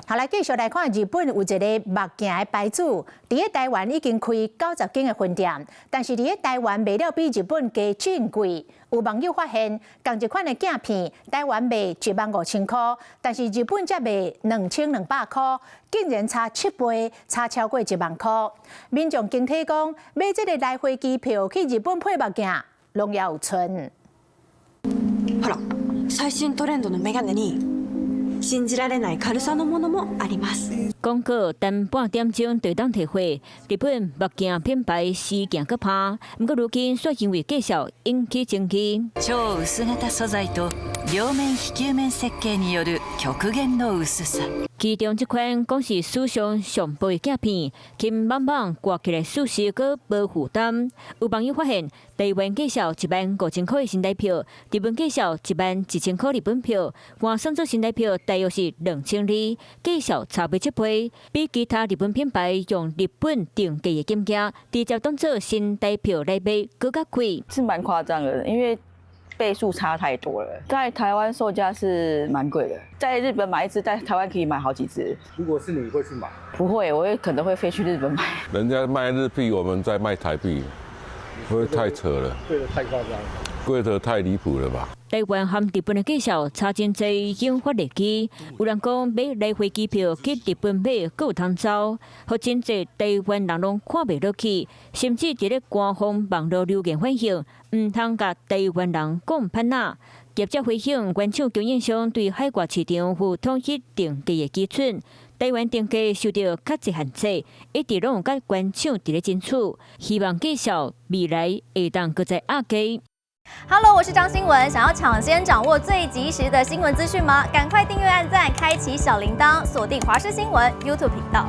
好，來繼續來看日本有一个目鏡的牌子，佇咧台灣已經開90間的分店，但是佇咧台灣賣了比日本加真貴。有網友發現，仝一款的鏡片，台灣賣15,000箍，但是日本才賣2200箍，竟然差7倍，差超過1萬箍。民眾驚體講，買這个來回機票去日本配目鏡，攏猶有賰。ほら、最新トレンドのメガネに信じられない軽さのものもあります。廣告等半點鐘就當提貨，日本目鏡品牌時行閣拍，毋過如今卻因為價數引起爭議。超薄型素材と両面非球面設計による極限の薄さ。其中這款講是史上上薄的鏡片，輕網網掛起來舒適閣無負擔。有網友發現，台灣價數15,000箍的新台票，日本價數11,000箍日本票，換算做新台票大約是2200，價數差不7倍，比其他日本品牌用日本定價的金額，直接當做新台票來賣，閣較貴。是蠻誇張的，因為倍數差太多了。在台灣售價是蠻貴的，在日本買一支，在台灣可以買好幾支。如果是你會去買？不會，我會可能會飛去日本買。人家賣日幣，我們在賣台幣，會太扯了。貴得太誇張，貴得太離譜了吧？台灣和日本的價數差真濟，引發熱議。有人講買來回機票去日本買，閣有通走，予真濟台灣人攏看袂落去，甚至佇咧官方網路留言反映，毋通共台灣人講歹仔。業者回應，原廠供應商對海外市場有統一定價的基準，台灣定價受著較濟限制，一直攏有佮原廠佇咧爭取，希望價數未來會當閣再壓低。 Hello，我是張新文。想要搶先掌握最及時的新聞資訊嗎？趕快訂閱、按讚、開啟小鈴鐺，鎖定華視新聞 YouTube 頻道。